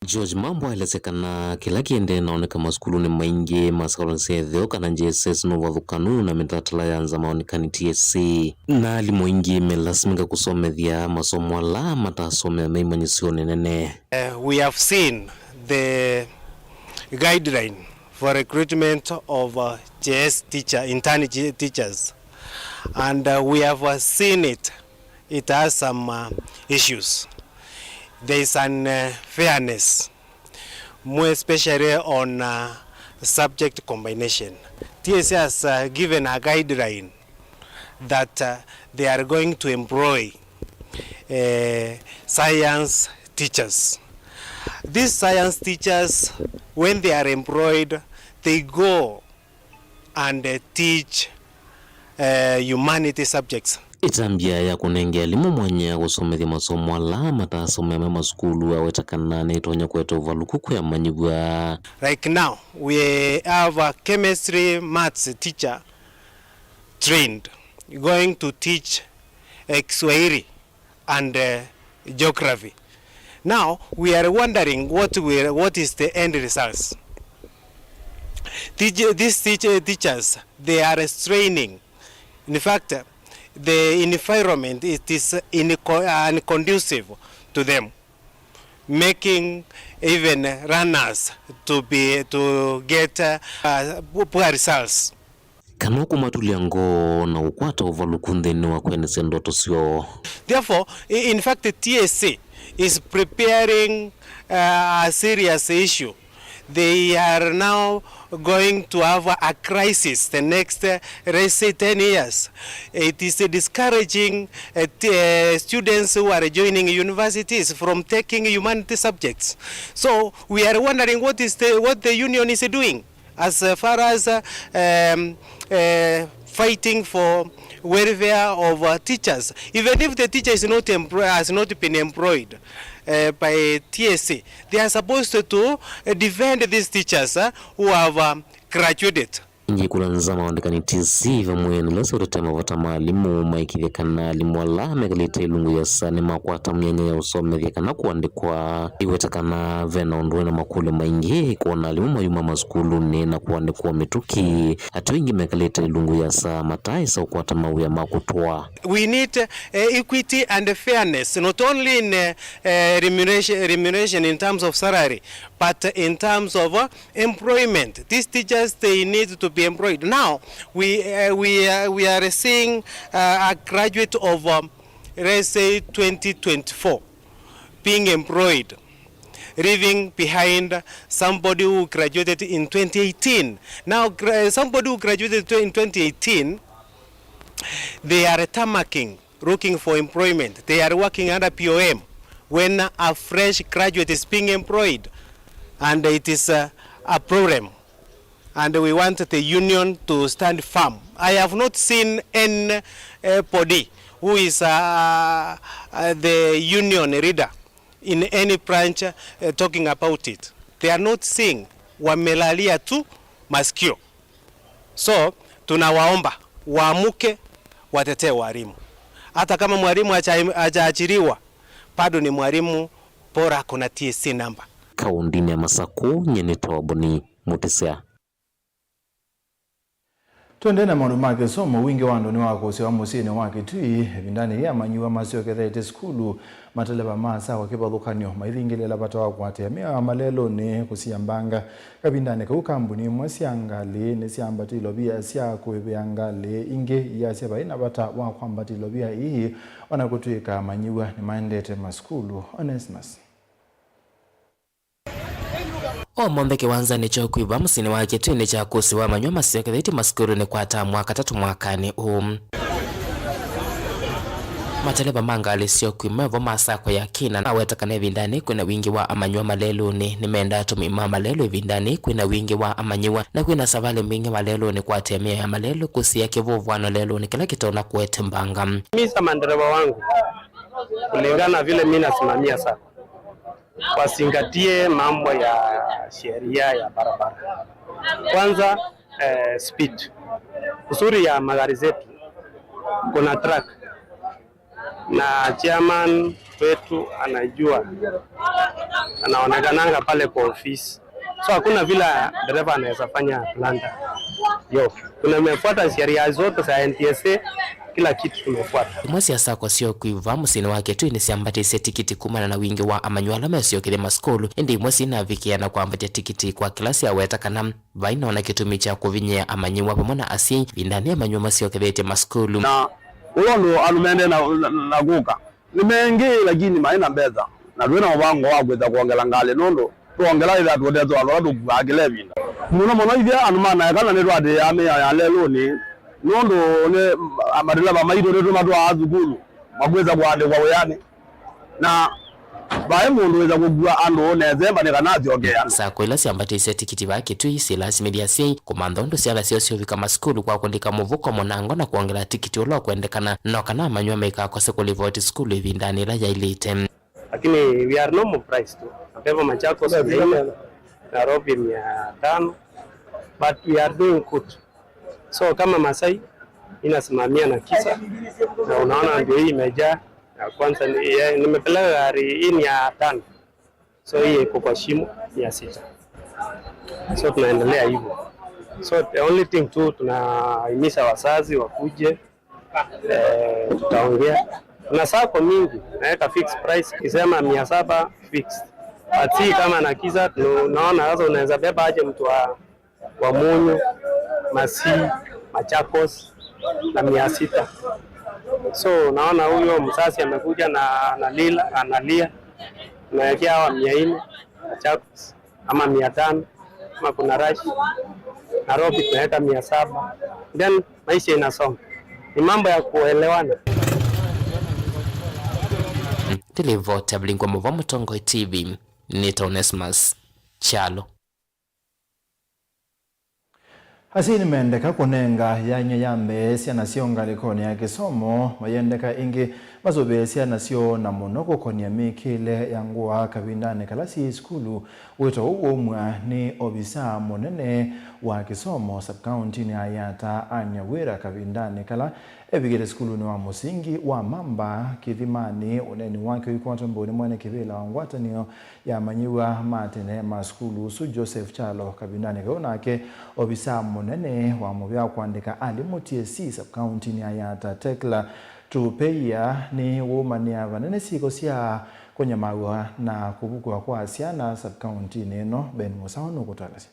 George Mambo aelesya kana kĩla kĩendee naoneka masukulunĩ maingĩ ma sakalonĩ sya ĩtheo kana J S S nĩ ũvathũkanu na mĩtalatala ya nzama onekani T S C, na alimũ aingĩ melasimĩka kũsomethya masomo ala matasomea me imanyĩsyonĩ nene. Uh, we have seen the guideline for recruitment of, uh, J S teacher, intern teachers, and, uh, we have, uh, seen it, it has some, uh, issues. There is an, uh, fairness, more especially on, uh, subject combination. T S C has, uh, given a guideline that, uh, they are going to employ, uh, science teachers. These science teachers, when they are employed, they go and, uh, teach, uh, humanity subjects. Ĩtambya ya kũnenge alimũ mwanya kũsomethya masomo ala matasomea me masukulu aweta kana nĩtonya kũete ũvalũku kwĩ amanyĩw'a. Like now, we have a chemistry maths teacher trained, going to teach, uh, Kiswahili and, uh, geography. Now, we are wondering what will, what is the end results. Teach-, these teach-, teachers, they are straining. In fact, the environment, it is inco-, unconducive to them, making even runners to be, to get, uh, uh, poor results. kana kũmatulya ngoo na ũkwata ũvalũku nthĩnĩ wa kwendeesya ndoto syoo. Therefore, i- in fact, T S C is preparing uh, a serious issue. They are now going to have a crisis the next, uh, let's say, ten years. It is discouraging uh, t- uh, students who are joining universities from taking humanity subjects. So we are wondering what is the, what the union is doing as uh, far as uh, um, uh, fighting for welfare of uh, teachers. Even if the teacher is not employ- has not been employed uh, by T S C, they are supposed to uh, defend these teachers uh, who have um, graduated. Ĩngĩ kũla nza maandĩkani T S C vamwe na ila syaũtetee mavata ma alimũ maĩkĩĩthya kana alimũ ala mekalĩte ilungu yasa nĩmakwata myanya ya ũsomethya kana kũandĩkwa. Iweta kana ve na ũndũ wĩ na makũlyo maingĩ kwona alimũ mayuma masukulunĩ na kũandĩkwa mĩtũkĩ, ateo aingĩ mekalĩte ilungu yasa mataaĩsa ũkwata mawĩa ma kũtwaa. We need uh, equity and fairness, not only in uh, uh, remuneration, remuneration in terms of salary, but in terms of uh, employment. These teachers, they need to be employed. Now, we, uh, we, uh, we are seeing uh, a graduate of, um, let's say, twenty twenty-four being employed, leaving behind somebody who graduated in twenty eighteen. Now, gra- somebody who graduated tw- in twenty eighteen, they are tarmacking, looking for employment. They are working under P O M when a fresh graduate is being employed, and it is uh, a problem. And we want the union to stand firm. I have not seen anybody who is uh, uh, the union leader in any branch uh, talking about it. They are not seeing, wamelalia tu masikio. So tunawaomba waamuke, watetee walimu. Hata kama mwalimu haja- hajaajiriwa, bado ni mwalimu, bora kuna T S C number. Kaũntĩnĩ ya Masakũ, nyie nĩtawa Boni Mũtĩsya. Twende na maũndũ ma kĩsomo. Wingĩ wa andũ nĩwakũsĩwa mũsyĩnĩ wa Kitui ĩvindanĩ yĩĩ amanyĩw'a masyokethete sukulu. Mateleva ma sakwa kĩvathũkany'o maithingĩlĩĩla vata wa kũatĩĩa mĩao ya malelũnĩ kũsiambanga. Kavindanĩ kau, kambuni imwe sya ngalĩ nĩsyambatie ilovia sya kũĩvĩa ngalĩ ingĩ iyasya vai na vata wa kwambatia ilovia ii, o na kũtw'ĩka amanyĩw'a nĩmaendete masukulu. Onesmus. O monthe kĩwanzanĩ kya ũkui vaa mũsyĩnĩ wa Kitui nĩkyakũsĩwa amanyĩw'a masyokethetye masukulunĩ kwa tamu wa katatũ mwakanĩ ũũ. Mateleva ma ngalĩ sya ũkui me vo ma sakwa ya Kina maweta kana ĩvindanĩ kwĩ na wingĩ wa amanyĩw'a malelũnĩ. Nĩmendaa atũmĩi ma malelũ ĩvindanĩ kwĩ na wingĩ wa amanyĩw'a, na kwĩ na savalĩ mbingĩ malelũnĩ kũatĩĩa mĩao ya malelũ, kũsiĩa kĩvũvũano lelũnĩ kĩla kĩtonya kũete mbanga. Misa mandereva wangu, kulingana vile mimi nasimamia sacco, wazingatie mambo ya sheria ya barabara. Kwanza, eh, speed. Uzuri ya magari zetu, kuna track. Na chairman wetu anajua, anaonekananga pale kwa ofisi. So hakuna vile dereva anaweza fanya blunder. Yo, tumefuata sheria zote za N T S A, kila kitu tumefuata. Imwe sya sacco sya ũkui vaa mũsyĩnĩ wa Kitui nĩsyambatĩsye tikiti kumana na wingĩ wa amanyĩw'a ala mesyokethya masukulu, ĩndĩ imwe syĩnavikĩa na kwambatya tikiti kwa kĩla syaweta kana vai na ona kĩtumi kya kũvinyĩĩa amanyĩw'a vamwe na asyai ĩvindanĩ amanyĩw'a masyokethetye masukulu. Na ũla ũndũ andũ mendee na, na, na kũka nĩ mengĩ, lakini maĩ na mbesa, na twĩ na mũvango wa kwĩsa kwongela ngalĩ, nũndũ twongela ĩthĩa tũtetwe andũ ala tũkuaa kĩla ĩvinda. Mũno mũno ithyĩ andũ ma naekana nĩtũatĩĩaa mĩao ya lelũnĩ, nũndũ nĩ mateleva maitũ nĩtũmatwaa sukulu makwĩsa kũandĩkwa wĩanĩ, na vai mũndũ wĩsa kũkua andũ nethemba nĩ kana asyoke ĩana. Sacco ila syambatĩsye tikiti vaa Kitui silasimĩthya asyai kũmantha ũndũ syana syoo syũvika masukulu kwa kũlika mũvuko mũnango na kwongela tikiti ũla ũkwendekana, no kana amanyĩw'a maikakose kũlivoti sukulu ĩvindanĩ ĩla yaĩlĩte. Lakini we are normal price tu. Mapepo Machakos mia nne, Nairobi mia tano, but we are doing good. So kama Masai, inasimamia na kisa, na unaona ndio hii imejaa. Ya kwanza ni- ya- nimepeleka gari hii ni ya tano, so hii iko kwa shimo ya sita, so tunaendelea hivyo. So the only thing tu, tunahimiza wazazi wakuje, eh, tutaongea. Kuna sacco mingi naweka fixed price, kisema mia saba fixed, but si kama na kisa tunaona sasa unaweza beba aje mtu wa wa Munyu, Masii, Machakos na mia sita. So naona huyo mzazi amekuja na analila, analia, anaelekea hawa mia nne Machakos ama mia tano, ama kuna rush. Nairobi tunaweka mia saba, then maisha inasonga. Ni mambo ya kuelewana. Ndilivoti ya Vilingwa Mova Mũtongoi T V, nĩ ta Onesmus Kyalo. Asyai nĩmendeka kũnenga yany'a ya mbee syana syoo ngalĩkonĩ ya kĩsomo, mayendeka ĩngĩ masũvĩe syana syoo, na mũno kũkonia mĩkĩĩle ya ngũa kavindanĩ kala syĩ sukulu. Wĩto ũũ waumw'a nĩ ovisaa mũnene wa kĩsomo sub-kauntinĩ ya Yatta, Anne Nyawĩra, kavindanĩ kala evikĩte sukulunĩ wa mũsingi wa Mamba Kĩthimanĩ. Ũneeni wake ũikwatwa mbau nĩ mwene kĩvĩla wa ngwatanĩo ya amanyĩw'a ma tene ma sukulu ũsu, Joseph Kyalo. Kavindanĩ kau nake, ovisaa mũnene wa mũvĩa wa kũandĩka alimũ T S C sub-kauntinĩ ya Yatta, Tekla Tupeia, nĩwũmanĩa vanene syĩko sya kũnyamaw'a na kũvukwa kwa syana sub-kauntinĩ ĩno. Ben Mũsaũ nũkũtũelesya.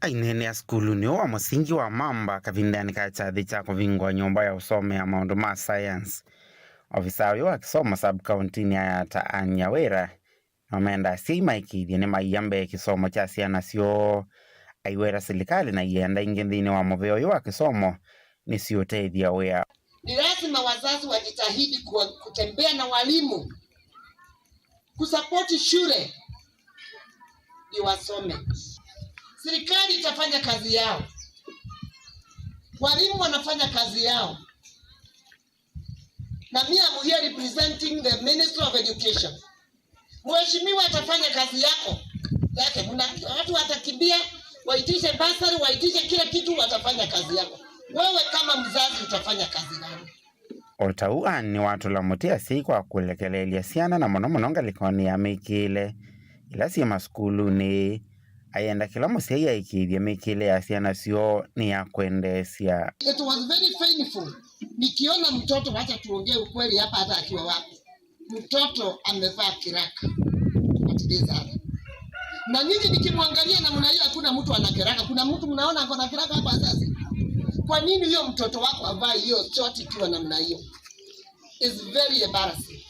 Aineenea sukulunĩ ũũ wa mũsingi wa Mamba kavindanĩ ka kyathĩ kya kũvingũa nyũmba ya ũsomea maũndũ ma science, ovisaa ũyũ wa kĩsomo sub-kauntinĩ ya Yatta, Anne Nyawĩra, nĩwamenda asyai maĩkĩĩthye nĩmaia mbee kĩsomo kya syana syoo. Aiweta silikalĩ na ianda ingĩ nthĩnĩ wa mũvĩa ũyũ wa kĩsomo nĩsiũtethya wĩa. Ni lazima wazazi wajitahidi kuwa-, kutembea na walimu, kusapoti shule ndio wasome. Serikali itafanya kazi yao, walimu wanafanya kazi yao, na mimi I'm here representing the Ministry of Education. Mheshimiwa atafanya kazi yako yake. Mna watu watakimbia, waitishe bursary, waitishe kila kitu, watafanya kazi yako. Wewe kama mzazi utafanya kazi gani? O ta ũu, Anne nĩwatũla mũtĩ asyai kwa kũlekeleelya syana, na mũno mũno ngalĩkonĩ ya mĩkĩĩle ila syĩ masukulunĩ. Ayenda kĩla mũsyai aĩkĩĩthye mĩkĩĩle ya syana syoo nĩ ya kwendeesya. It was very painful nikiona mtoto, wacha tuongee ukweli hapa, hata akiwa wapi, mtoto amevaa kiraka. What is that? Na nyinyi nikimwangalia namna hiyo, hakuna mtu ana kiraka. Kuna mtu mnaona ako na kiraka hapa sasa? Kwa nini hiyo mtoto wako avae hiyo short ikiwa namna hiyo? Is very embarrassing.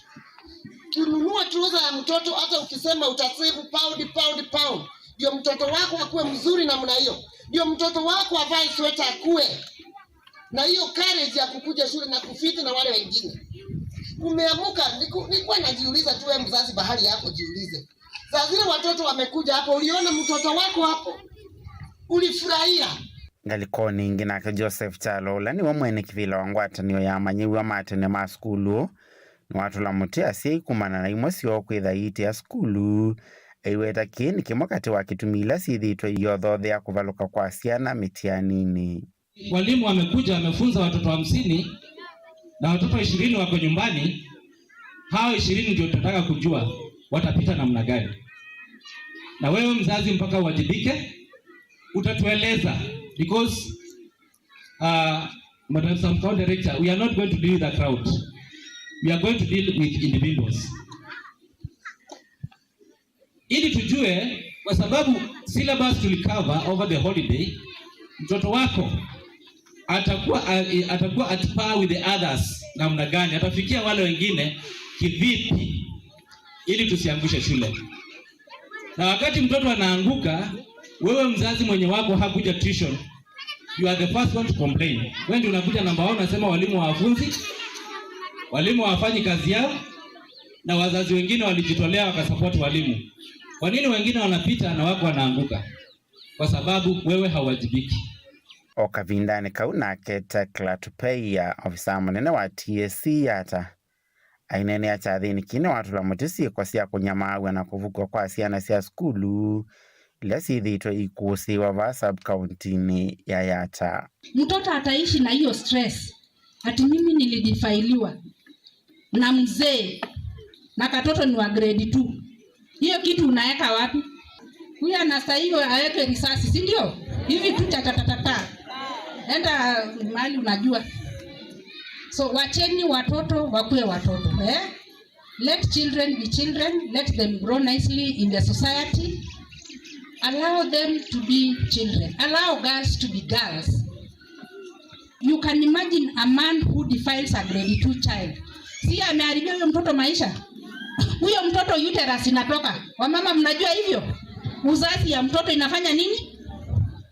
Kununua trouser ya mtoto, hata ukisema utasave pound, pound, pound, ndio mtoto wako akuwe mzuri namna hiyo, ndio mtoto wako avae sweta akuwe na hiyo courage ya kukuja shule na kufiti na wale wengine. Umeamuka, niku-, nilikuwa najiuliza tu, wewe mzazi, bahali yako jiulize. Saa zile watoto wamekuja hapo, uliona mtoto wako hapo, ulifurahia. Ngalĩkonĩ ĩngĩ, nake Joseph Kyalo, ũla nĩwe mwene kĩvĩla wa ngwatanĩo ya amanyĩw'a ma tene ma sukulu, nĩwatũla mũtĩ asyai kumana na imwe syoo kwĩtha iitia sukulu. Aiweta kĩĩ nĩ kĩmwe katĩ wa kĩtumi ila syĩthĩĩtwe iothothea kũvalũka kwa syana mĩtianinĩ. Walimu wamekuja, wamefunza watoto hamsini, na watoto ishirini wako nyumbani. Hao ishirini ndio tunataka kujua watapita namna gani. Na wewe mzazi, mpaka uwajibike, utatueleza, because, uh, Madam Sub-County Director, we are not going to deal with a crowd. We are going to deal with individuals. Ili tujue, kwa sababu syllabus tulicover over the holiday, mtoto wako atakuwa, a-, atakuwa at par with the others namna gani, atafikia wale wengine kivipi, ili tusiangushe shule. Na wakati mtoto anaanguka, wewe mzazi mwenye wako hakuja tuition, you are the first one to complain. Wewe ndio unakuja namba one, unasema walimu hawafunzi, walimu hawafanyi kazi yao, na wazazi wengine walijitolea wakasupport walimu. Kwa nini wengine wanapita na wako wanaanguka? Kwa sababu wewe hauwajibiki. O kavindanĩ kau nake Tekla Tupeia, ovisaa mũnene wa T S C Yatta, aineenea kyathĩnĩ kĩĩ nĩwatũla mũtĩ syĩko sya kũnyamaaw'a na kũvukwa kwa syana sya sukulu ila syĩthĩĩtwe ikũsĩĩwa vaa sub-kauntinĩ ya Yatta. Mtoto ataishi na hiyo stress ati mimi nilidifailiwa na mzee na katoto ni wa grade two. Hiyo kitu unaweka wapi? Huyu anastahili aweke risasi, si ndio? Hivi tu, ta, ta, ta, ta, ta. Enda mahali unajua. So wacheni watoto wakuwe watoto, eh? Let children be children, let them grow nicely in the society. Allow them to be children. Allow girls to be girls. You can imagine a man who defiles a grade two child. Si ameharibia huyo mtoto maisha? Huyo mtoto uterus inatoka. Wamama, mnajua hivyo? Uzazi ya mtoto inafanya nini?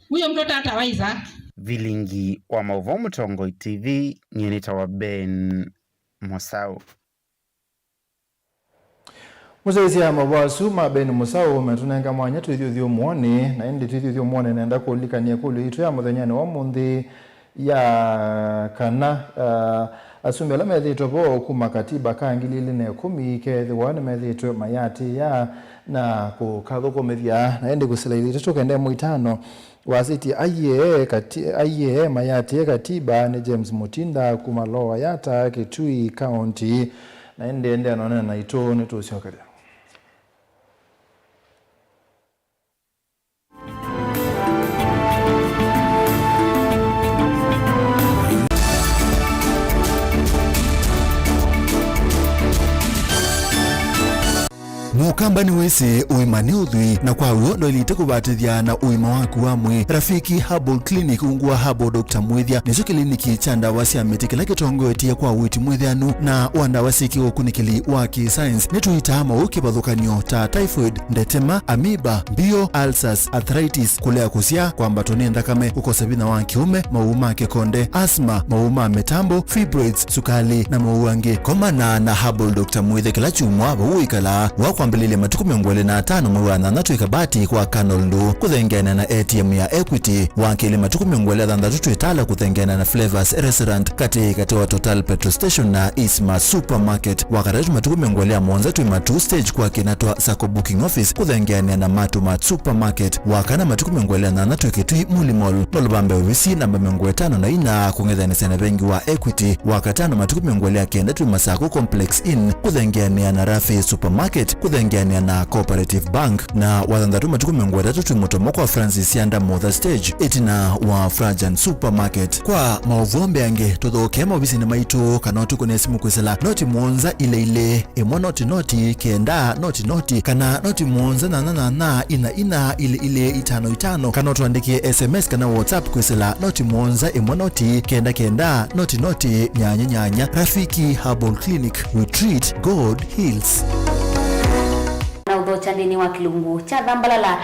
Huyo mtoto hatawahi zaa. Vilingi wa Mauvoo Mũtongoi T V, nyie nĩtawa Ben Mũsaũ. Mũsyaĩĩsya, mavoo asu ma Ben Mũsaũ matũnenga mwanya twĩthyũthyũmũonĩ, na ĩndĩ twĩthyũthyũmũonĩ nenda kũlikany'a ĩkũlyo yitũ ya mũthenyanĩ wa ũmũnthĩ ya kana, ah, asumbĩ ala methĩĩtwe vo kuma katiba ka ngili ilĩ na ĩkũmi kethĩwa nĩmethĩĩtwe mayatĩĩa na kũkathũkũmĩthya, na ĩndĩ kũsila ilĩ itatũ kenda ĩmwe itano. Wasĩtye aiee kati-, aiee mayatĩe katiba nĩ James Mutinda kuma Lower Yatta, Kitui County. Na ĩndĩ endeea na ũnene naitũ nĩtũũsyokethya. Mũkamba nĩwĩsĩ ũima nĩ ũthwii, na kwa w'o ndwaĩlĩte kũvatĩthya na ũima waku wa mwĩĩ. Rafiki Herbal Clinic ungu wa Herbal Doctor Mwĩthya nĩkyo kĩliniki kya ndawa sya mĩtĩ kĩla kĩtongoetye kwa ũiiti mwĩthĩanu na wa ndawa syĩ kĩũkunĩkĩli wa kĩ-science. Nĩtũitaa maũũ kĩvathũkany'o ta typhoid, ndetema, amoeba, mbio, ulcers, arthritis, kũlea kũsyaa, kwambatwa nĩ nthakame, kũkosa vinya wa kĩũme, maũũ ma kĩkonde, asthma, maũũ ma mĩtambo, fibroids, sukalĩ, na maũũ angĩ. Komana na Herbal Doctor Mwĩthya kĩla kyumwa vau ũikalaa, wa kwambĩlĩlya matukũ mĩongo ĩlĩ na atano mwei wa thanthatũ ĩkabati kwa Colonel Ndũ kũthengeana na A T M ya Equity, wa kelĩ matukũ mĩongo ĩlĩ na thanthatũ twĩ Tala kũthengeana na Flavors Restaurant katĩ katĩ wa Total Petrol Station na Isma Supermarket, wa katatũ matukũ mĩongo ĩlĩ na mũonza twĩ Matuu Stage kwa kĩna twa Sacco Booking Office kũthengeanĩa na Matumart Supermarket, wa kana matukũ mĩongo ĩlĩ na nyanya twĩ Kitui Muli Mall, no lũvambe ovisi namba mĩongo ĩtano na ina kũng'ethanĩsya na vengi wa Equity, wa katano matukũ mĩongo ĩlĩ na kenda twĩ Masako Complex Inn kũthengeanĩa na Rafi Supermarket kũthengeanĩa na Cooperative Bank, na wa thanthatũ matukũ mĩongo ĩtatũ twĩ Mũtomo kwa Francis Sianda Motha Stage ĩtina wa Frajan Supermarket. Kwa maũvoo mbeange, tũthokee maovisinĩ maitũ kana ũtũkũne simũ kwĩsĩla noti mũonza ilĩ ilĩ, ĩmwe noti noti, kenda noti noti, kana noti mũonza nyanya nyanya, ina ina, ilĩ ilĩ, itano itano, kana ũtũandĩkĩe S M S kana WhatsApp kwĩsĩla noti mũonza ĩmwe noti, kenda kenda, noti noti, nyanya nyanya. Rafiki Herbal Clinic, we treat, God heals. Na ũthokya nthĩnĩ wa kĩlungu kya Thambalala.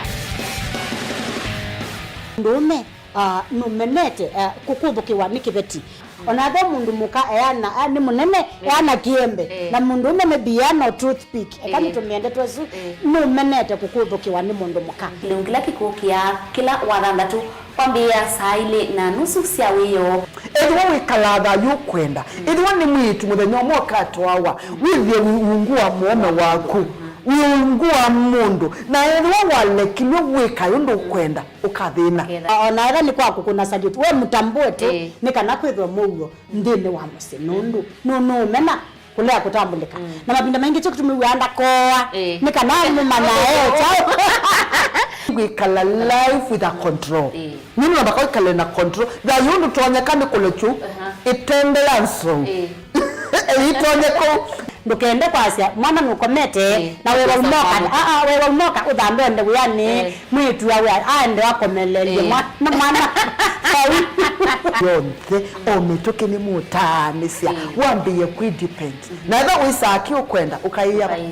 Mũndũũme, ah, nũmenete, ah, kũkũthũkĩwa nĩ kĩveti. Ona ve mũndũ mũka eana, ah, nĩ mũnene, eh, eana kĩembe. Eh. Na mũndũũme maybe eana o toothpick. Eka, eh, nĩtũmĩe ndeto ĩsu, eh, nũmenete kũkũthũkĩwa nĩ mũndũ mũka. Kĩlungu kĩla kĩkũkĩa kĩla wathanthatũ kwambĩĩa saa ilĩ na nusu sya wĩoo. Ethĩwa wĩkalaa thayũ ũkwenda, ethĩwa nĩ mwĩĩtu mũthenya ũmwe ũkatwawa, wĩthĩe wĩ ungu wa mũũme waku, wĩ ungu wa mũndũ, na ethĩwa walekilw'e wĩka ũndũ ũkwenda, ũkathĩna. Kethĩwa. O na ethĩwa nĩ kwa kũkũna salute, we mũtambũe tu, ĩĩ, nĩ kana kwĩthwe mũuo nthĩnĩ wa mũsyĩ, nũndũ nũ-, nũũmena kũlea kũtambũlĩka. Mm. Na mavinda maingĩ kyo kĩtumi wĩaa ndakoa, ĩĩ, nĩ kana mũmanya e kyaũ. Kwĩkala life with a control. Ĩĩ. Nĩ namba kwĩkala na control. Thayũ ndũtonyeka nĩ kũlekyu, aha, ĩtende ya nzou. Ĩĩ. Ĩitonye kũu. Ndũkende kwasya mwana nũkomete, eh, na wewa ũnoka, ah, ah, wewa ũnoka ũthambe ũende wĩanĩ, eh, mwĩĩtu awe aende akomelelye, eh, mwa-, na mwana. Vau. Yonthe, o mĩtũkĩ nĩ mũtaanĩsya, eh, wambĩĩe kwĩ depend. Mhm. Na ethĩwa wĩsaa kĩ ũkwenda, ũkaĩa. Ũkaĩ-,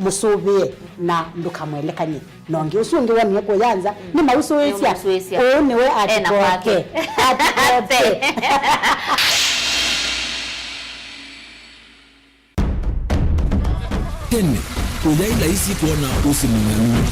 mũsũvĩe na ndũkamwelekany'e. Na ũngĩ ũsu ũngĩ wonie kũya nza, nĩ mausũĩsya. Nĩ mausũĩsya. Ũũ nĩwe. Ena atikoke kwake. Atikoke. Tene, ũyaĩ laisi kwona ũsĩ mũng'anu.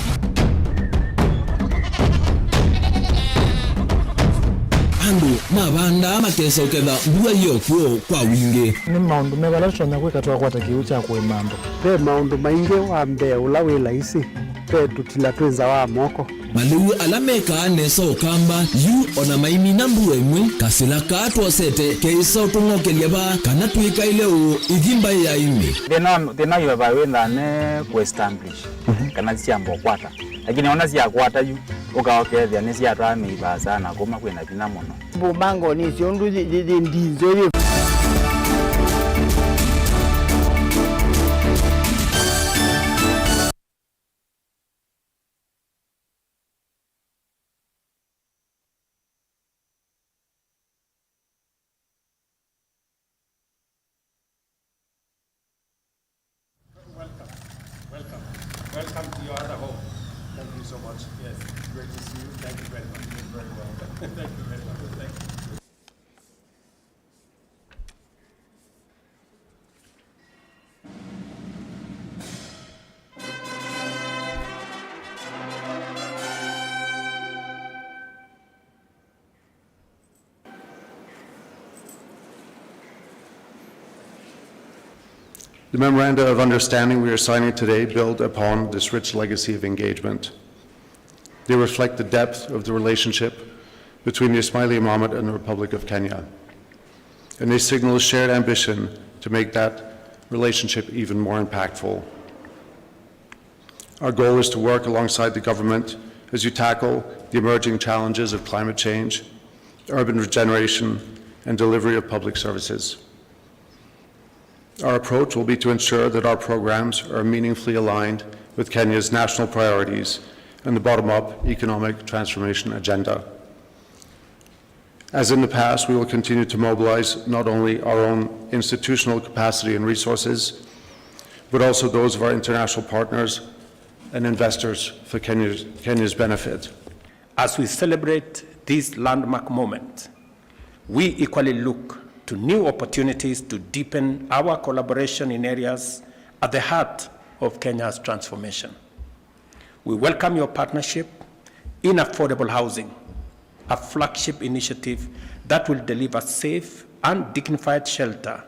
Andũ mavandaa makesa ũketha mbua yĩ o kw'o kwa wingĩ. Nĩ maũndũ meva ala tũtonya kwĩka twakwata kĩw'ũ kya kũĩma andũ? Ve maũndũ maingĩ. Wa mbee ũla wĩ laisi, ve tũtila twĩ nza wa moko. Malĩu ala mekaa nesa ũkamba yu o na maimina mbua ĩmwe, kasĩla kaa twosete keĩsa ũtũng'okelya vaa kana twĩkaĩle ũũ ĩthi mbaĩ ya ĩmĩ. Thĩna wa, thĩna wĩ vaa wĩthaa ne kũ establish, mhm, kana syamba ũkwata. Lakini ona syakwata yu, ũka ũkethĩa nĩsyatwaa mĩi vaasa na kuma kwĩna vinya mũno. Mbumba ngoni isu ũndũ yĩ, yĩ, yĩ ndinzo yĩ. So much. Yes, great to see you. Thank you very much. Very well. Thank you very much. Thank you. The memoranda of understanding we are signing today build upon this rich legacy of engagement. They reflect the depth of the relationship between the Ismaili Imamate and the Republic of Kenya, and they signal a shared ambition to make that relationship even more impactful. Our goal is to work alongside the government as you tackle the emerging challenges of climate change, urban regeneration, and delivery of public services. Our approach will be to ensure that our programs are meaningfully aligned with Kenya's national priorities and the bottom-up economic transformation agenda. As in the past, we will continue to mobilize not only our own institutional capacity and resources, but also those of our international partners and investors for Kenya's, Kenya's benefit. As we celebrate this landmark moment, we equally look to new opportunities to deepen our collaboration in areas at the heart of Kenya's transformation. We welcome your partnership in affordable housing, a flagship initiative that will deliver safe and dignified shelter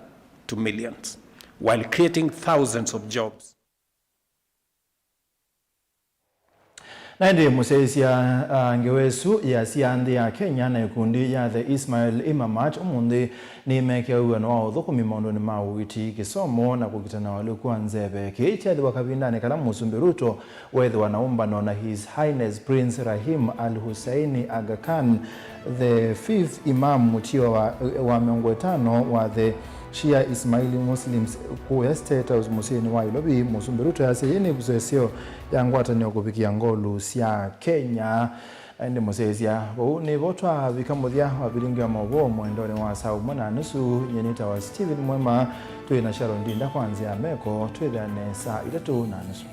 to millions, while creating thousands of jobs. Na ĩndĩ mũsyaĩĩsya, ah, ngewa ĩsu yasya nthĩ ya Kenya na ĩkundi ya the Ismail Imamate ũmũnthĩ nĩmeekĩa wĩw'ano wa ũthũkũmi maũndũnĩ ma ũiiti, kĩsomo na kũkitana ũalyũku wa nzeve. Kĩĩ kyathĩwa kavindanĩ kala Mũsumbĩ Ruto weethĩwa na ũmbano na His Highness Prince Rahim Al Hussein Aga Khan the fifth Imam, mũtiwa wa, wa mĩongo ĩtano wa the Shia Ismaili Muslims kũya State House mũsyĩnĩ wa Nairobi. Mũsumbĩ Ruto easya yĩĩ nĩ ĩvuso ĩseo ya ngwatanĩo kũvikĩa ngolu sya Kenya. Ĩndĩ mũsyaĩĩsya, vau nĩvo twavika mũthya wa vilingi wa maũvoo mwendonĩ wa saa ũmwe na nusu. Nyie nĩtawa Stephen Mwema, twĩ na Sharon Ndinda kwa nzĩa ya meko, twĩthĩane saa itatũ na nusu.